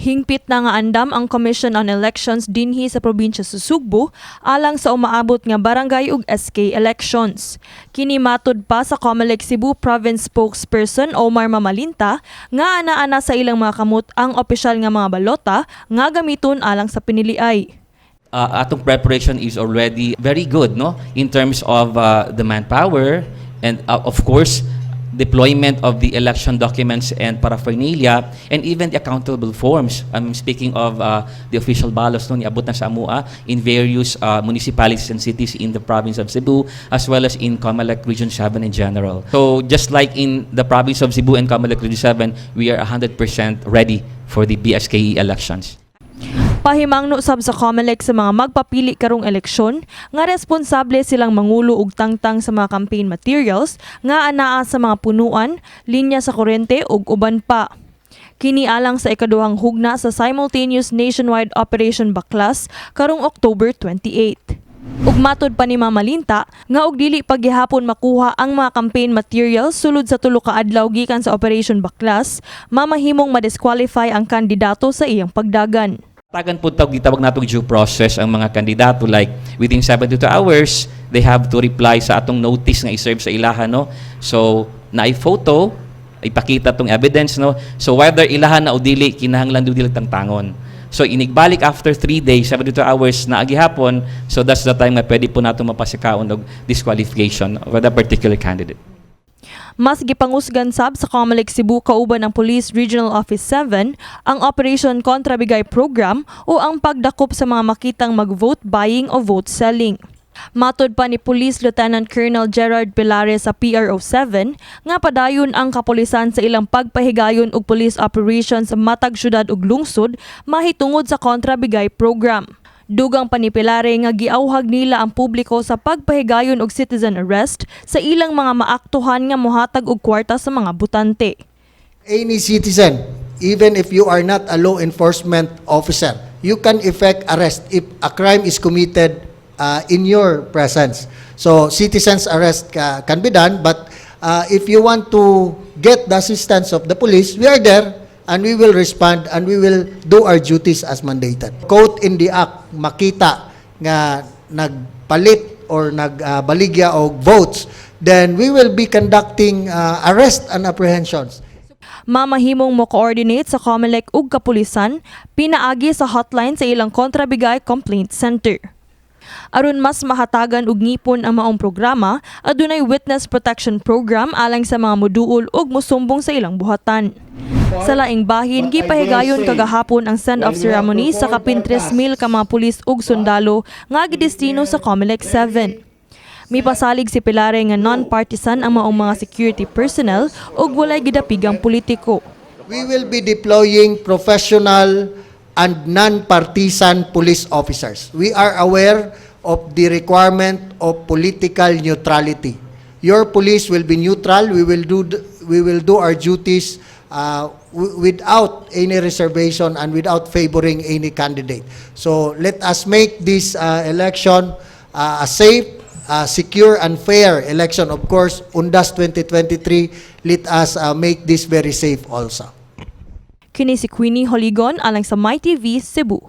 Hingpit na nga andam ang Commission on Elections dinhi sa probinsya sa Sugbo alang sa umaabot nga barangay ug SK elections. Kini matud pa sa COMELEC Cebu Province spokesperson Omar Mamalinta nga ana-ana sa ilang mga kamot ang opisyal nga mga balota nga gamiton alang sa piniliay. Atong preparation is already very good, no, in terms of the manpower and of course deployment of the election documents and paraphernalia and even the accountable forms. I'm speaking of the official ballots, no, niabot na sa amua in various municipalities and cities in the province of Cebu as well as in COMELEC Region 7 in general. So just like in the province of Cebu and COMELEC Region 7, we are 100% ready for the BSKE elections. Pahimangno sab sa COMELEC sa mga magpapili karong eleksyon nga responsable silang mangulo og tangtang sa mga campaign materials nga anaa sa mga punuan, linya sa kuryente ug uban pa. Kini alang sa ikaduhang hugna sa simultaneous nationwide Operation Baklas karong October 28. Ug matod pa ni Mamalinta nga og dili paghihapon makuha ang mga campaign materials sulod sa 3 ka adlaw gikan sa Operation Baklas, mamahimong madisqualify ang kandidato sa iyang pagdagan. Tagan po tawag gitawag natong due process ang mga kandidato, like within 72 hours they have to reply sa atong notice nga i-serve sa ilaha, no. So naay photo, ipakita tong evidence, no. So whether ilahan na o dili, kinahanglan dili tangtangon. So inigbalik after 3 days, 72 hours na gihapon, so that's the time nga pwede po nato mapasakaon og disqualification of that particular candidate. Mas gipangusgan sab sa COMELEC Cebu kauban ang Police Regional Office 7 ang Operation Kontra Bigay Program o ang pagdakop sa mga makitang mag-vote buying o vote selling. Matod pa ni Police Lieutenant Colonel Gerard Pilares sa PRO 7 nga padayon ang kapulisan sa ilang pagpahigayon og police operations sa matag syudad ug lungsod mahitungod sa Kontra Bigay Program. Dugang pa ni Pilare nga giawhag nila ang publiko sa pagpahigayon og citizen arrest sa ilang mga maaktuhan nga mohatag og kwarta sa mga botante. Any citizen, even if you are not a law enforcement officer, you can effect arrest if a crime is committed in your presence. So citizens arrest can be done, but if you want to get the assistance of the police, we are there and we will respond and we will do our duties as mandated. Caught in the act, makita nga nagpalit or nagbaligya og votes, then we will be conducting arrest and apprehensions. Mamahimong mo coordinate sa COMELEC ug kapulisan pinaagi sa hotline sa ilang Kontrabigay Complaint Center. Aron mas mahatagan og ngipon ang maong programa, adunay witness protection program alang sa mga muduol ug musumbong sa ilang buhatan. Sa laing bahin, gipahigayon kagahapon ang send-off ceremony sa kapin 3,000 ka mga pulis ug sundalo nga gidestino sa COMELEC 7. Mipasalig si Pilare nga non-partisan ang maong mga security personnel ug walay gidapigang politiko. We will be deploying professional and non-partisan police officers. We are aware of the requirement of political neutrality. Your police will be neutral. We will do our duties without any reservation and without favoring any candidate. So let us make this election a safe, secure and fair election. Of course, Undas 2023, let us make this very safe also. Kini si Queenie Holigon alang sa MyTV Cebu.